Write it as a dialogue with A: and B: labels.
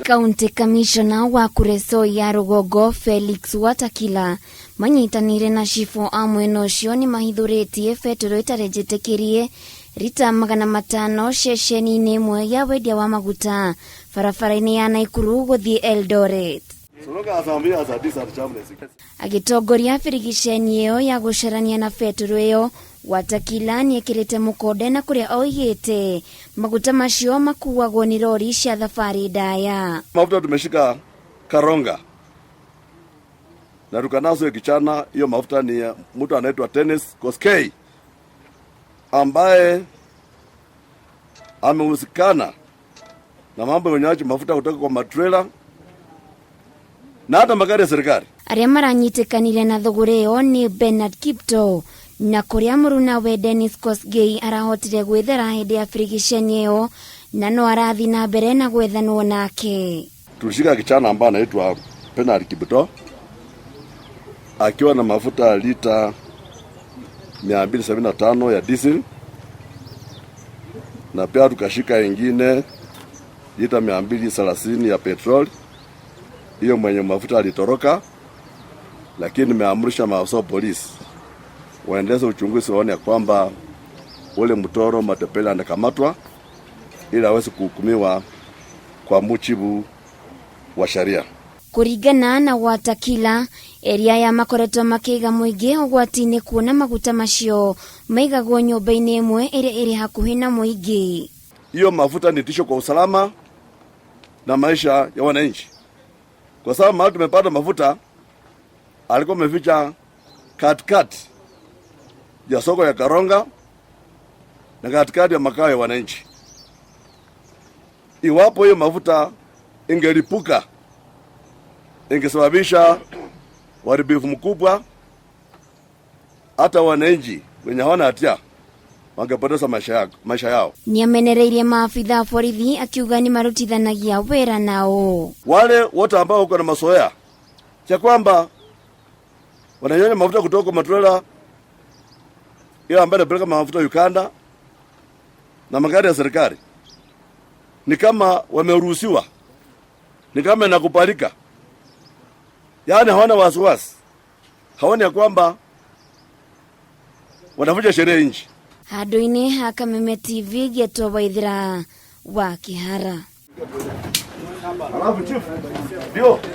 A: County Commissioner wa Kuresoi ya rũgongo Felix Watakila manyitanĩire na cibũ a mwena ũcio nĩ mahithũrĩtie betũrũ ĩtarĩ njĩtĩkĩrie rita 500 ceceni-inĩ ĩmwe ya wendia wa maguta barabara-inĩ ya Naikuru gũthiĩ Eldoret. Agĩtongoria birigiceni ĩyo ya gũcarania na betũrũ ĩyo, Watakila nĩekĩrĩte mũkonde na kũrĩa oigĩte maguta macio makuagwo nĩ rori cia thabarĩ ndaya.
B: Mafuta tumeshika Karonga na tukanaso ikichana hiyo mafuta ni ya mtu anaitwa Dennis Koskei ambaye amehusikana na mambo ya unywaji mafuta kutoka kwa matrela na hata magari ya serikali.
A: Arĩa maranyitĩkanire na thũgũrĩ ĩyo nĩ Bernard Kipto na kũrĩa mũrunawe Dennis Kosgei arahotire gwĩthera hĩndĩ ya birigiceni ĩyo na no arathiĩ na mbere na gwethanwo nake.
B: Tulishika kichana ambaye anaitwa Bernard Kipto akiwa na mafuta lita 275 ya diesel, na pia tukashika ingine lita 230 ya petrol. Hiyo mwenye mafuta alitoroka, lakini nimeamrisha maafisa wa polisi waendeleze uchunguzi waone kwamba ule mtoro matepele anakamatwa ili aweze kuhukumiwa kwa mujibu wa sheria.
A: Kũringana na Watakila, area ya makoretwo makĩiga mũingĩ ũgwati-inĩ kuona maguta macio maigagwo nyũmba-inĩ ĩmwe ĩrĩa ĩrĩ hakuhĩ na mũingĩ.
B: Hiyo mafuta ni tisho kwa usalama na maisha ya wananchi, kwa sababu mahali tumepata mafuta alikuwa ameficha katikati ya soko ya Karonga na katikati ya makao ya wananchi. Iwapo hiyo mafuta ingelipuka, ingesababisha uharibifu mkubwa, hata wananchi wenye hawana hatia wangepoteza maisha yao.
A: Nĩamenereirie maabitha a borithi akiuga nĩ marutithanagia wĩra nao.
B: Wale wote ambao wako na mazoea cha kwamba wananyonya mafuta kutoka kwa matrela ile ambayo inapeleka mafuta Uganda na magari ya serikali, ni kama wameruhusiwa, ni kama inakubalika, yaani hawana wasiwasi, haoni ya kwamba wanavunja sheria nchi.
A: Handũ-inĩ ha Kameme TV getwo Waithira wa Kĩhara.
B: Alafu chief ndio.